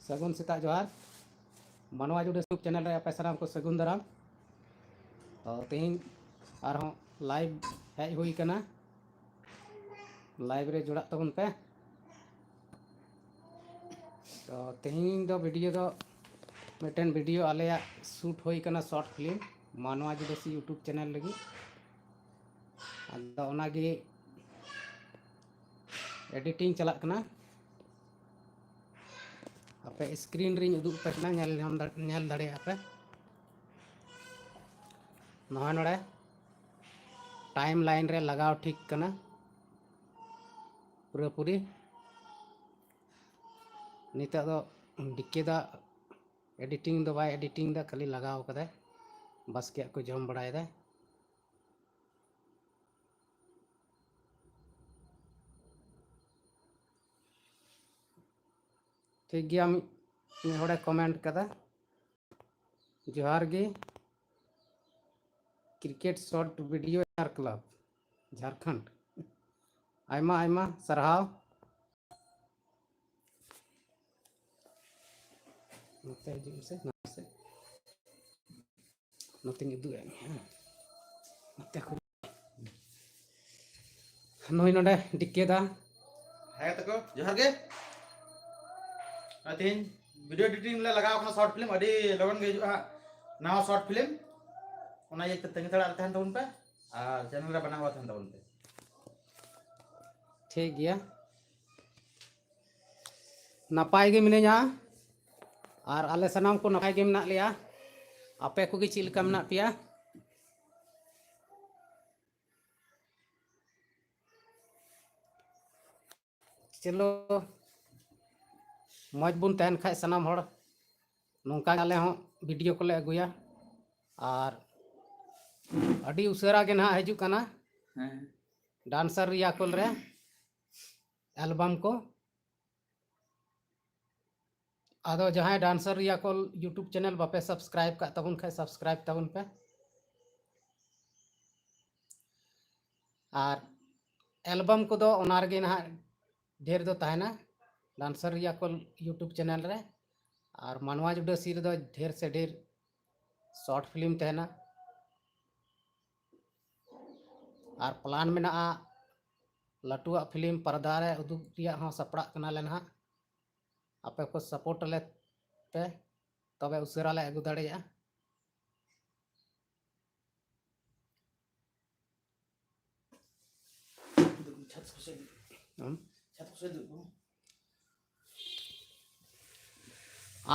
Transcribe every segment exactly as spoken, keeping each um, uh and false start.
ᱥᱟᱹᱜᱩᱱ ᱥᱮᱛᱟᱜ ᱡᱚᱦᱟᱨ᱾ ᱢᱟᱱᱣᱟ ᱡᱩᱰᱟᱹ YouTube ᱪᱮᱱᱮᱞ ᱨᱮ ᱟᱯᱮ ᱥᱟᱱᱟᱢ ᱠᱚ ᱥᱟᱹᱜᱩᱱ ᱫᱟᱨᱟᱢ᱾ ᱛᱚ, ᱛᱮᱦᱮᱧ ᱟᱨᱦᱚᱸ ᱞᱟᱭᱤᱵᱷ ᱦᱮᱡ ᱦᱩᱭ ᱠᱟᱱᱟ᱾ ᱞᱟᱭᱤᱵᱷ ᱨᱮ ᱡᱚᱲᱟᱜ ᱛᱟᱵᱚᱱ ᱯᱮ᱾ ᱛᱚ, ᱛᱮᱦᱮᱧ ᱫᱚ ᱵᱷᱤᱰᱤᱭᱳ ᱫᱚ ᱢᱤᱫᱴᱮᱱ ᱵᱷᱤᱰᱤᱭᱳ ᱟᱞᱮᱭᱟᱜ ᱥᱩᱴ ᱦᱩᱭ ᱠᱟᱱᱟ, ᱥᱚᱨᱴ ᱯᱷᱤᱞᱢ ᱢᱟᱱᱣᱟ ᱡᱩᱰᱟᱹᱥᱤ YouTube ᱪᱮᱱᱮᱞ ᱞᱟᱹᱜᱤᱫ᱾ ᱟᱫᱚ ᱚᱱᱟᱜᱮ ᱮᱰᱤᱴᱤᱝ ᱪᱟᱞᱟᱜ ᱠᱟᱱᱟ᱾ ᱟᱯᱮ ᱥᱠᱨᱤᱱ ᱨᱤᱧ ᱩᱫᱩᱜ ᱟᱯᱮ ᱠᱟᱱᱟ, ᱧᱮᱞ ᱧᱟᱢ ᱫᱟᱲᱮ-, ᱧᱮᱞ ᱫᱟᱲᱮᱭᱟᱜᱼᱟ ᱯᱮ᱾ ᱱᱚᱜᱼᱚᱭ ᱱᱚᱰᱮ ᱴᱟᱭᱤᱢ ᱞᱟᱭᱤᱱ ᱨᱮ ᱞᱟᱜᱟᱣ ᱴᱷᱤᱠ ᱠᱟᱱᱟ ᱯᱩᱨᱟᱹᱯᱩᱨᱤ᱾ ᱱᱤᱛᱚᱜ ᱫᱚ ᱰᱤᱠᱮ ᱫᱟ ᱮᱰᱤᱴᱤᱝ ᱫᱚ ᱵᱟᱭ ᱮᱰᱤᱴᱤᱝ ᱫᱟ, ᱠᱷᱟᱹᱞᱤ ᱞᱟᱜᱟᱣ ᱠᱟᱫᱟᱭ, ᱵᱟᱥᱠᱮᱭᱟᱜ ᱠᱚ ᱡᱚᱢ ᱵᱟᱲᱟᱭᱮᱫᱟ᱾ ᱴᱷᱤᱠ ᱜᱮᱭᱟ, ᱢᱤᱫ, ᱢᱤᱫ ᱦᱚᱲᱮ ᱠᱚᱢᱮᱱᱴ ᱠᱟᱫᱟ, ᱡᱚᱦᱟᱨ ᱜᱮ ᱠᱨᱤᱠᱮᱴ ᱥᱚᱨᱴ ᱵᱷᱤᱰᱤᱭᱳ ᱮᱱᱟᱨ ᱠᱞᱟᱵᱽ ᱡᱷᱟᱲᱠᱷᱚᱸᱰ᱾ ᱟᱭᱢᱟ ᱟᱭᱢᱟ ᱥᱟᱨᱦᱟᱣ᱾ ᱱᱚᱛᱮ ᱦᱤᱡᱩᱜ ᱢᱮᱥᱮ, ᱱᱟᱥᱮ᱾ ᱱᱚᱛᱮᱧ ᱩᱫᱩᱜ ᱮᱫ ᱢᱮᱭᱟ, ᱦᱮᱸ᱾ ᱱᱚᱛᱮ ᱠᱷᱚᱱ᱾ ᱱᱩᱭ ᱱᱚᱰᱮ ᱰᱤᱠᱮ ᱫᱟ᱾ ᱦᱮᱸ ᱛᱟᱠᱚ, ᱡᱚᱦᱟᱨ ᱜᱮ᱾ ᱟᱨ ᱛᱮᱦᱮᱧ ᱵᱷᱤᱰᱤᱭᱳ ᱮᱰᱤᱴᱤᱝ ᱞᱮ ᱞᱟᱜᱟᱣ ᱠᱟᱱᱟ, ᱥᱚᱨᱴ ᱯᱷᱤᱞᱢ ᱟᱹᱰᱤ ᱞᱚᱜᱚᱱ ᱜᱮ ᱦᱤᱡᱩᱜᱼᱟ ᱦᱟᱸᱜ ᱱᱟᱣᱟ ᱥᱚᱨᱴ ᱯᱷᱤᱞᱢ᱾ ᱚᱱᱟ ᱤᱭᱟᱹᱛᱮ ᱛᱟᱺᱜᱤ ᱛᱟᱲᱟᱜ ᱨᱮ ᱛᱟᱦᱮᱱ ᱛᱟᱵᱚᱱ ᱯᱮ ᱟᱨ ᱪᱮᱱᱮᱞ ᱨᱮ ᱵᱮᱱᱟᱣ ᱛᱟᱦᱮᱱ ᱛᱟᱵᱚᱱ ᱯᱮ᱾ ᱴᱷᱤᱠ ᱜᱮᱭᱟ᱾ ᱱᱟᱯᱟᱭ ᱜᱮ ᱢᱤᱱᱟᱹᱧᱟ ᱟᱨ ᱟᱞᱮ ᱥᱟᱱᱟᱢ ᱠᱚ ᱱᱟᱯᱟᱭ ᱜᱮ ᱢᱮᱱᱟᱜ ᱞᱮᱭᱟ᱾ ᱟᱯᱮ ᱠᱚᱜᱮ ᱪᱮᱫ ᱞᱮᱠᱟ ᱢᱮᱱᱟᱜ ᱯᱮᱭᱟ? ᱪᱚᱞᱚ, ᱢᱚᱡᱽ ᱵᱚᱱ ᱛᱟᱦᱮᱱ ᱠᱷᱟᱡ ᱥᱟᱱᱟᱢ ᱦᱚᱲ, ᱱᱚᱝᱠᱟ ᱜᱮ ᱟᱞᱮ ᱦᱚᱸ ᱵᱷᱤᱰᱤᱭᱳ ᱠᱚᱞᱮ ᱟᱹᱜᱩᱭᱟ᱾ ᱟᱨ ᱟᱹᱰᱤ ᱩᱥᱟᱹᱨᱟ ᱜᱮ ᱱᱟᱦᱟᱜ ᱦᱤᱡᱩᱜ ᱠᱟᱱᱟ᱾ ᱦᱮᱸ᱾ ᱰᱟᱱᱥᱟᱨ ᱨᱤᱭᱟᱠᱚᱞ ᱨᱮ ᱮᱞᱵᱟᱢ ᱠᱚ᱾ ᱟᱫᱚ ᱡᱟᱦᱟᱸᱭ ᱰᱟᱱᱥᱟᱨ ᱨᱤᱭᱟᱠᱚᱞ YouTube ᱪᱮᱱᱮᱞ ᱵᱟᱯᱮ ᱥᱟᱵᱥᱠᱨᱟᱭᱤᱵ ᱠᱟᱜ ᱛᱟᱵᱚᱱ ᱠᱷᱟᱡ, ᱥᱟᱵᱥᱠᱨᱟᱭᱤᱵ ᱛᱟᱵᱚᱱ ᱯᱮ᱾ ᱟᱨ ᱮᱞᱵᱟᱢ ᱠᱚᱫᱚ ᱚᱱᱟ ᱨᱮᱜᱮ ᱱᱟᱦᱟᱜ ᱰᱷᱮᱨ ᱫᱚ ᱛᱟᱦᱮᱱᱟ, ᱰᱟᱱᱥᱟᱨ ᱨᱤᱭᱟᱠᱚᱞ YouTube ᱪᱮᱱᱮᱞ ᱨᱮ᱾ ᱟᱨ ᱢᱟᱱᱣᱟ ᱡᱩᱰᱟᱹᱥᱤ ᱨᱮᱫᱚ ᱰᱷᱮᱨ ᱥᱮ ᱰᱷᱮᱨ short film ᱛᱟᱦᱮᱱᱟ᱾ ᱟᱨ plan ᱢᱮᱱᱟᱜᱼᱟ ᱞᱟᱹᱴᱩᱣᱟᱜ film ᱯᱚᱨᱫᱟ ᱨᱮ ᱩᱫᱩᱜ ᱨᱮᱭᱟᱜ ᱦᱚᱸ ᱥᱟᱯᱲᱟᱜ ᱠᱟᱱᱟᱞᱮ ᱱᱟᱦᱟᱜ᱾ ᱟᱯᱮ ᱠᱚ support ᱟᱞᱮ ᱯᱮ, ᱛᱚᱵᱮ ᱩᱥᱟᱹᱨᱟ ᱞᱮ ᱟᱹᱜᱩ ᱫᱟᱲᱮᱭᱟᱜᱼᱟ᱾ ᱦᱩᱸ᱾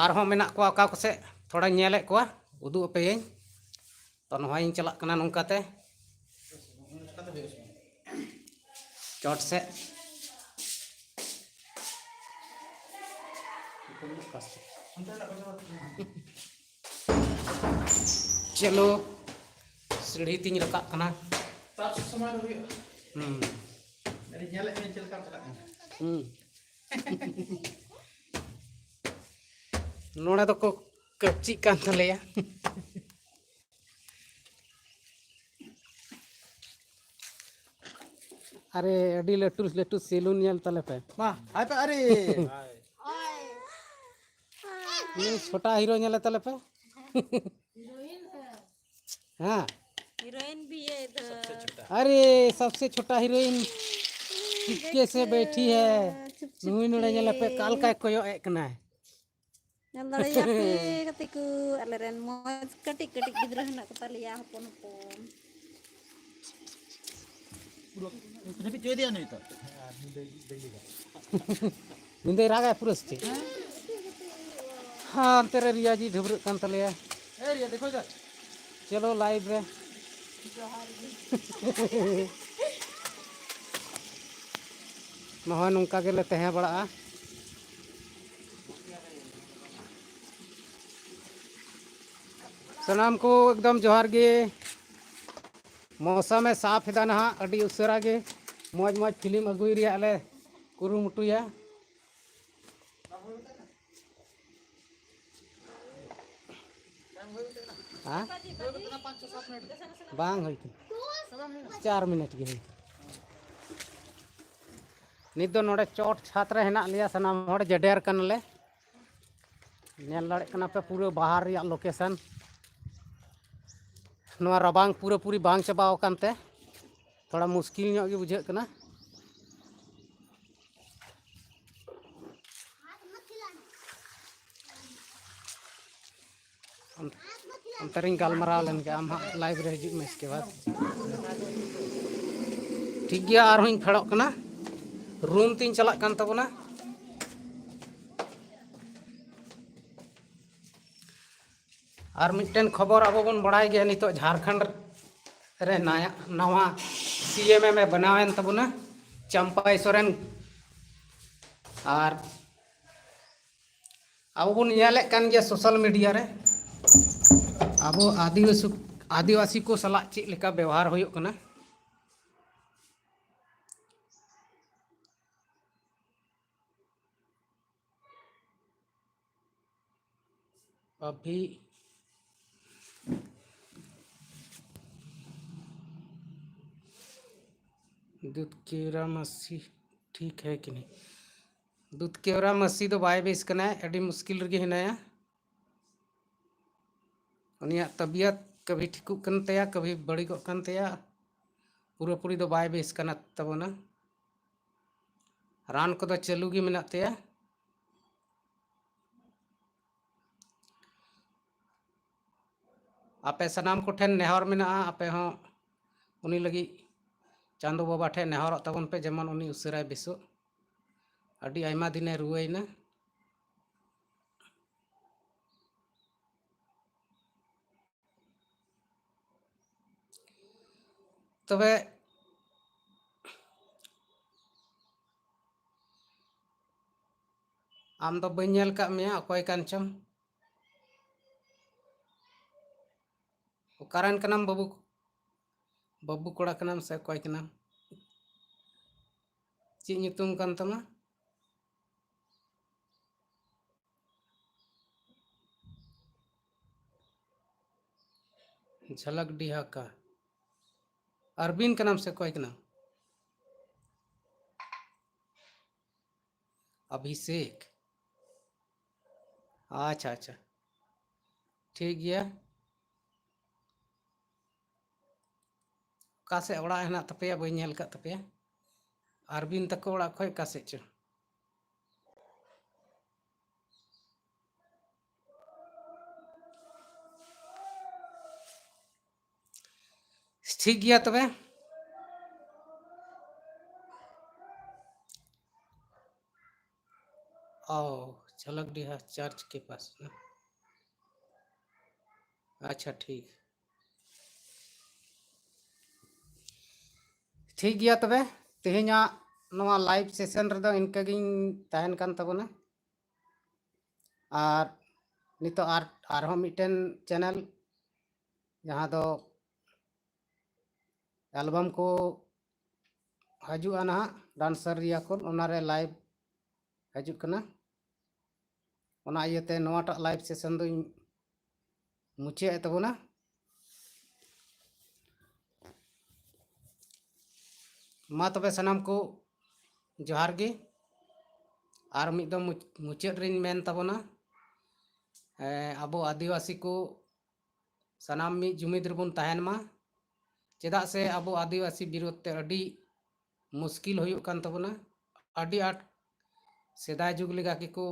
ᱟᱨᱦᱚᱸ ᱢᱮᱱᱟᱜ ᱠᱚᱣᱟ ᱚᱠᱟ ᱠᱚᱥᱮᱫ, ᱛᱷᱚᱲᱟᱧ ᱧᱮᱞᱮᱫ ᱠᱚᱣᱟ, ᱩᱫᱩᱜ ᱟᱯᱮᱭᱟᱹᱧ᱾ ᱛᱚ, ᱱᱚᱣᱟᱧ ᱪᱟᱞᱟᱜ ᱠᱟᱱᱟ ᱱᱚᱝᱠᱟ ᱛᱮ ᱪᱚᱴ ᱥᱮᱫ᱾ ᱪᱚᱞᱚ, ᱥᱤᱲᱦᱤ ᱛᱤᱧ ᱨᱟᱠᱟᱵ ᱠᱟᱱᱟ᱾ ᱛᱟᱨ ᱥᱚᱢᱚᱭ ᱫᱚ ᱦᱩᱭᱩᱜᱼᱟ᱾ ᱦᱩᱸ᱾ ᱟᱹᱰᱤ ᱧᱮᱞᱮᱫ ᱢᱮᱭᱟ ᱪᱮᱫ ᱞᱮᱠᱟᱢ ᱪᱟᱞᱟᱜ ᱠᱟᱱᱟ᱾ ᱦᱩᱸ᱾ ᱱᱚᱰᱮ ᱫᱚᱠᱚ ᱠᱟᱹᱯᱪᱤᱜ ᱠᱟᱱ ᱛᱟᱞᱮᱭᱟ᱾ ᱟᱨᱮ, ᱟᱹᱰᱤ ᱞᱟᱹᱴᱩ ᱞᱟᱹᱴᱩ salon ᱧᱮᱞ ᱛᱟᱞᱮ ᱯᱮ᱾ ᱢᱟ, ᱦᱟᱭ ᱯᱮ, ᱟᱨᱮ᱾ ᱱᱩᱭ ᱪᱷᱳᱴᱟ hero ᱧᱮᱞᱮ ᱛᱟᱞᱮ ᱯᱮ᱾ ᱦᱮᱸ᱾ हीरोइन भी है इधर। अरे, सबसे छोटा हीरोइन चुपके से बैठी है। ᱱᱩᱭ ᱱᱚᱰᱮ ᱧᱮᱞᱮ ᱯᱮ, ᱚᱠᱟ ᱞᱮᱠᱟᱭ ᱠᱚᱭᱚᱜ ᱮᱫ ᱠᱟᱱᱟᱭ᱾ ᱧᱮᱞ ᱫᱟᱲᱮᱭᱟᱜ ᱯᱮ ᱜᱟᱛᱮ ᱠᱚ, ᱟᱞᱮ ᱨᱮᱱ ᱢᱚᱡᱽ ᱠᱟᱹᱴᱤᱡ ᱠᱟᱹᱴᱤᱡ ᱜᱤᱫᱽᱨᱟᱹ ᱦᱮᱱᱟᱜ ᱠᱚ ᱛᱟᱞᱮᱭᱟ, ᱦᱚᱯᱚᱱ ᱦᱚᱯᱚᱱ᱾ ᱯᱩᱨᱟᱹ ᱡᱟᱹᱯᱤᱫ ᱪᱚᱭ ᱫᱮᱭᱟ ᱱᱩᱭ ᱛᱚ᱾ ᱧᱤᱫᱟᱹᱭ ᱨᱟᱜᱟᱭ ᱯᱩᱨᱟᱹ ᱥᱮ ᱪᱮᱫ? ᱦᱮᱸ, ᱚᱱᱛᱮ ᱨᱮ ᱨᱤᱭᱟ ᱡᱤ ᱰᱷᱟᱹᱵᱽᱨᱟᱹᱜ ᱠᱟᱱ ᱛᱟᱞᱮᱭᱟ᱾ ᱮ ᱨᱤᱭᱟ, ᱫᱮᱠᱷᱚ ᱤᱫᱷᱟᱨ᱾ ᱪᱚᱞᱚ live ᱨᱮ᱾ ᱱᱚᱜᱼᱚᱭ ᱱᱚᱝᱠᱟ ᱜᱮᱞᱮ ᱛᱟᱦᱮᱸ ᱵᱟᱲᱟᱜᱼᱟ᱾ ᱥᱟᱱᱟᱢ ᱠᱚ ᱮᱠᱫᱚᱢ ᱡᱚᱦᱟᱨ ᱜᱮ᱾ ᱢᱚᱣᱥᱟᱢᱮ ᱥᱟᱯᱷ ᱮᱫᱟ ᱱᱟᱦᱟᱜ, ᱟᱹᱰᱤ ᱩᱥᱟᱹᱨᱟ ᱜᱮ ᱢᱚᱡᱽ ᱢᱚᱡᱽ film ᱟᱹᱜᱩᱭ ᱨᱮᱭᱟᱜ ᱞᱮ ᱠᱩᱨᱩᱢᱩᱴᱩᱭᱟ᱾ ᱦᱮᱸ? ᱵᱟᱝ ᱦᱩᱭ ᱠᱟᱱᱟ, ᱪᱟᱨ ᱢᱤᱱᱤᱴ ᱜᱮ ᱦᱩᱭ ᱠᱟᱱᱟ᱾ ᱱᱤᱛ ᱫᱚ ᱱᱚᱰᱮ ᱪᱚᱴ ᱪᱷᱟᱛ ᱨᱮ ᱦᱮᱱᱟᱜ ᱞᱮᱭᱟ, ᱥᱟᱱᱟᱢ ᱦᱚᱲ ᱡᱮᱰᱮᱨ ᱠᱟᱱᱟᱞᱮ᱾ ᱧᱮᱞ ᱫᱟᱲᱮᱭᱟᱜ ᱠᱟᱱᱟ ᱯᱮ ᱯᱩᱨᱟᱹ ᱵᱟᱦᱟᱨ ᱨᱮᱭᱟᱜ ᱞᱳᱠᱮᱥᱚᱱ᱾ ᱱᱚᱣᱟ ᱨᱟᱵᱟᱝ ᱯᱩᱨᱟᱹᱯᱩᱨᱤ ᱵᱟᱝ ᱪᱟᱵᱟ ᱟᱠᱟᱱ ᱛᱮ ᱛᱷᱚᱲᱟ ᱢᱩᱥᱠᱤᱞ ᱧᱚᱜ ᱜᱮ ᱵᱩᱡᱷᱟᱹᱜ ᱠᱟᱱᱟ᱾ ᱚᱱ-, ᱚᱱᱛᱮ ᱨᱤᱧ ᱜᱟᱞᱢᱟᱨᱟᱣ ᱞᱮᱱ ᱜᱮ, ᱟᱢ ᱦᱟᱸᱜ ᱞᱟᱭᱤᱵᱷ ᱨᱮ ᱦᱤᱡᱩᱜ ᱢᱮ ᱤᱥᱠᱮ ᱵᱟᱫ᱾ ᱴᱷᱤᱠ ᱜᱮᱭᱟ, ᱟᱨᱦᱚᱸᱧ ᱯᱷᱮᱰᱚᱜ ᱠᱟᱱᱟ, ᱨᱩᱢ ᱛᱤᱧ ᱪᱟᱞᱟᱜ ᱠᱟᱱ ᱛᱟᱵᱚᱱᱟ᱾ ᱟᱨ ᱢᱤᱫᱴᱮᱱ ᱠᱷᱚᱵᱚᱨ ᱟᱵᱚ ᱵᱚᱱ ᱵᱟᱲᱟᱭ ᱜᱮᱭᱟ, ᱱᱤᱛᱚᱜ ᱡᱷᱟᱲᱠᱷᱚᱸᱰ ᱨᱮ ᱱᱟᱭᱟ, ᱱᱟᱣᱟ ᱥᱤ ᱮᱢ ᱮᱢ ᱮ ᱵᱮᱱᱟᱣᱮᱱ ᱛᱟᱵᱚᱱᱟ, ᱪᱟᱢᱯᱟᱭ ᱥᱚᱨᱮᱱ᱾ ᱟᱨ ᱟᱵᱚ ᱵᱚᱱ ᱧᱮᱞᱮᱫ ᱠᱟᱱ ᱜᱮᱭᱟ ᱥᱳᱥᱟᱞ ᱢᱤᱰᱤᱭᱟ ᱨᱮ ᱟᱵᱚ ᱟᱹᱫᱤᱵᱟᱹᱥᱤ, ᱟᱹᱫᱤᱵᱟᱹᱥᱤ ᱠᱚ ᱥᱟᱞᱟᱜ ᱪᱮᱫ ᱞᱮᱠᱟ ᱵᱮᱣᱦᱟᱨ ᱦᱩᱭᱩᱜ ᱠᱟᱱᱟ᱾ अभी दूध केवरा ᱢᱟᱹᱥᱤ ᱴᱷᱤᱠ ᱦᱮ ᱠᱤ ᱱᱟᱦᱤᱸ? ᱫᱩᱫᱷ ᱠᱮᱣᱨᱟ ᱢᱟᱹᱥᱤ ᱫᱚ ᱵᱟᱭ ᱵᱮᱥ ᱠᱟᱱᱟᱭ, ᱟᱹᱰᱤ ᱢᱩᱥᱠᱤᱞ ᱨᱮᱜᱮ ᱦᱮᱱᱟᱭᱟ᱾ ᱩᱱᱤᱭᱟᱜ ᱛᱟᱵᱤᱭᱟᱛ ᱠᱟᱵᱷᱤ ᱴᱷᱤᱠᱩᱜ ᱠᱟᱱ ᱛᱟᱭᱟ, ᱠᱟᱵᱷᱤ ᱵᱟᱹᱲᱤᱡᱚᱜ ᱠᱟᱱ ᱛᱟᱭᱟ, ᱯᱩᱨᱟᱹᱯᱩᱨᱤ ᱫᱚ ᱵᱟᱭ ᱵᱮᱥ ᱠᱟᱱᱟ ᱛᱟᱵᱚᱱᱟ᱾ ᱨᱟᱱ ᱠᱚᱫᱚ ᱪᱟᱹᱞᱩ ᱜᱮ ᱢᱮᱱᱟᱜ ᱛᱟᱭᱟ᱾ ᱟᱯᱮ ᱥᱟᱱᱟᱢ ᱠᱚᱴᱷᱮᱱ ᱱᱮᱦᱚᱨ ᱢᱮᱱᱟᱜᱼᱟ, ᱟᱯᱮ ᱦᱚᱸ ᱩᱱᱤ ᱞᱟᱹᱜᱤᱫ ᱪᱟᱸᱫᱚ ᱵᱟᱵᱟ ᱴᱷᱮᱱ ᱱᱮᱦᱚᱨᱚᱜ ᱛᱟᱵᱚᱱ ᱯᱮ, ᱡᱮᱢᱚᱱ ᱩᱱᱤ ᱩᱥᱟᱹᱨᱟᱭ ᱵᱮᱥᱚᱜ᱾ ᱟᱹᱰᱤ ᱟᱭᱢᱟ ᱫᱤᱱᱮ ᱨᱩᱣᱟᱹᱭᱮᱱᱟ᱾ ᱛᱚᱵᱮ ᱟᱢ ᱫᱚ ᱵᱟᱹᱧ ᱧᱮᱞ ᱠᱟᱜ ᱢᱮᱭᱟ, ᱚᱠᱚᱭ ᱠᱟᱱ ᱪᱚᱢ? ᱚᱠᱟᱨᱮᱱ ᱠᱟᱱᱟᱢ ᱵᱟᱹᱵᱩ? ᱵᱟᱹᱵᱩ ᱠᱚᱲᱟ ᱠᱟᱱᱟᱢ ᱥᱮ ᱚᱠᱚᱭ ᱠᱟᱱᱟᱢ? ᱪᱮᱫ ᱧᱩᱛᱩᱢ ᱠᱟᱱ ᱛᱟᱢᱟ? ᱡᱷᱟᱞᱟᱠ ᱰᱤᱦᱟᱠᱟ᱾ ᱟᱨᱵᱤᱱ ᱠᱟᱱᱟᱢ ᱥᱮ ᱚᱠᱚᱭ ᱠᱟᱱᱟᱢ? ᱚᱵᱷᱤᱥᱮᱠ᱾ ᱟᱪᱪᱷᱟ, ᱟᱪᱪᱷᱟ, ᱴᱷᱤᱠ ᱜᱮᱭᱟ᱾ ᱚᱠᱟ ᱥᱮᱫ ᱚᱲᱟᱜ ᱦᱮᱱᱟᱜ ᱛᱟᱯᱮᱭᱟ? ᱵᱟᱹᱧ ᱧᱮᱞ ᱠᱟᱜ ᱛᱟᱯᱮᱭᱟ᱾ ᱟᱨᱵᱤᱱ ᱛᱟᱠᱚ ᱚᱲᱟᱜ ᱠᱷᱚᱡ ᱚᱠᱟ ᱥᱮᱫ ᱪᱚ? ᱴᱷᱤᱠ ᱜᱮᱭᱟ ᱛᱚᱵᱮ᱾ ᱚ, ᱪᱷᱚᱞᱚᱠᱰᱤᱦᱟ ᱪᱟᱨᱪ ᱠᱮ ᱯᱟᱥ ᱱᱟ᱾ ᱟᱪᱪᱷᱟ, ᱴᱷᱤᱠ᱾ ᱴᱷᱤᱠ ᱜᱮᱭᱟ ᱛᱚᱵᱮ, ᱛᱮᱦᱮᱧᱟᱜ ᱱᱚᱣᱟ live session ᱨᱮᱫᱚ ᱤᱱᱠᱟᱹ ᱜᱤᱧ ᱛᱟᱦᱮᱱ ᱠᱟᱱ ᱛᱟᱵᱚᱱᱟ᱾ ᱟᱨ ᱱᱤᱛᱚᱜ ᱟᱨ, ᱟᱨᱦᱚᱸ ᱢᱤᱫᱴᱮᱱ channel, ᱡᱟᱦᱟᱸ ᱫᱚ album ᱠᱚ ᱦᱤᱡᱩᱜᱼᱟ ᱱᱟᱦᱟᱜ, dancer ᱨᱮᱭᱟᱜ ᱠᱚ, ᱚᱱᱟᱨᱮ live ᱦᱤᱡᱩᱜ ᱠᱟᱱᱟ᱾ ᱚᱱᱟ ᱤᱭᱟᱹᱛᱮ ᱱᱚᱣᱟᱴᱟᱜ live session ᱫᱚᱧ ᱢᱩᱪᱟᱹᱫ ᱮᱫ ᱛᱟᱵᱚᱱᱟ᱾ ᱢᱟ ᱛᱚᱵᱮ ᱥᱟᱱᱟᱢ ᱠᱚ ᱡᱚᱦᱟᱨ ᱜᱮ᱾ ᱟᱨ ᱢᱤᱫ ᱫᱚᱢ ᱢᱩᱪ-, ᱢᱩᱪᱟᱹᱫ ᱨᱤᱧ ᱢᱮᱱ ᱛᱟᱵᱚᱱᱟ, ᱮ, ᱟᱵᱚ ᱟᱹᱫᱤᱵᱟᱹᱥᱤ ᱠᱚ ᱥᱟᱱᱟᱢ ᱢᱤᱫ ᱡᱩᱢᱤᱫ ᱨᱮᱵᱚᱱ ᱛᱟᱦᱮᱱ ᱢᱟ᱾ ᱪᱮᱫᱟᱜ ᱥᱮ ᱟᱵᱚ ᱟᱹᱫᱤᱵᱟᱹᱥᱤ ᱵᱤᱨᱳᱫᱷ ᱛᱮ ᱟᱹᱰᱤ ᱢᱩᱥᱠᱤᱞ ᱦᱩᱭᱩᱜ ᱠᱟᱱ ᱛᱟᱵᱚᱱᱟ᱾ ᱟᱹᱰᱤ ᱟᱸᱴ ᱥᱮᱫᱟᱭ ᱡᱩᱜᱽ ᱞᱮᱠᱟ ᱜᱮᱠᱚ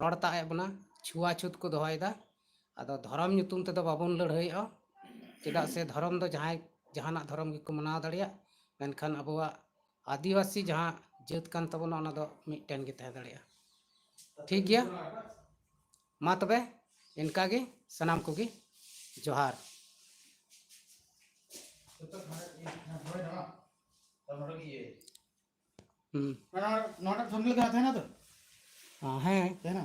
ᱨᱚᱲ ᱛᱟᱜ ᱮᱫ ᱵᱚᱱᱟ, ᱪᱷᱩᱣᱟᱪᱷᱩᱛ ᱠᱚ ᱫᱚᱦᱚᱭᱮᱫᱟ᱾ ᱟᱫᱚ ᱫᱷᱚᱨᱚᱢ ᱧᱩᱛᱩᱢ ᱛᱮᱫᱚ ᱵᱟᱵᱚᱱ ᱞᱟᱹᱲᱦᱟᱹᱭᱚᱜᱼᱟ, ᱪᱮᱫᱟᱜ ᱥᱮ ᱫᱷᱚᱨᱚᱢ ᱫᱚ ᱡᱟᱦᱟᱸᱭ ᱡᱟᱦᱟᱱᱟᱜ ᱫᱷᱚᱨᱚᱢ ᱜᱮᱠᱚ ᱢᱟᱱᱟᱣ ᱫᱟᱲᱮᱭᱟᱜ, ᱢᱮᱱᱠᱷᱟᱱ ᱟᱵᱚᱣᱟᱜ ᱟᱹᱫᱤᱵᱟᱹᱥᱤ ᱡᱟᱦᱟᱸ ᱡᱟᱹᱛ ᱠᱟᱱ ᱛᱟᱵᱚᱱᱟ, ᱚᱱᱟ ᱫᱚ ᱢᱤᱫᱴᱮᱱ ᱜᱮ ᱛᱟᱦᱮᱸ ᱫᱟᱲᱮᱭᱟᱜᱼᱟ᱾ ᱴᱷᱤᱠ ᱜᱮᱭᱟ, ᱢᱟ ᱛᱚᱵᱮ ᱤᱱᱠᱟ ᱜᱮ, ᱥᱟᱱᱟᱢ ᱠᱚᱜᱮ ᱡᱚᱦᱟᱨ᱾ ᱦᱩᱸ᱾ ᱱᱚᱣᱟ, ᱱᱚᱣᱟᱴᱟᱜ ᱛᱷᱟᱢᱵᱱᱮᱞ ᱜᱮ ᱛᱟᱦᱮᱱᱟ ᱛᱚ? ᱦᱮᱸ᱾ ᱛᱟᱦᱮᱱᱟ?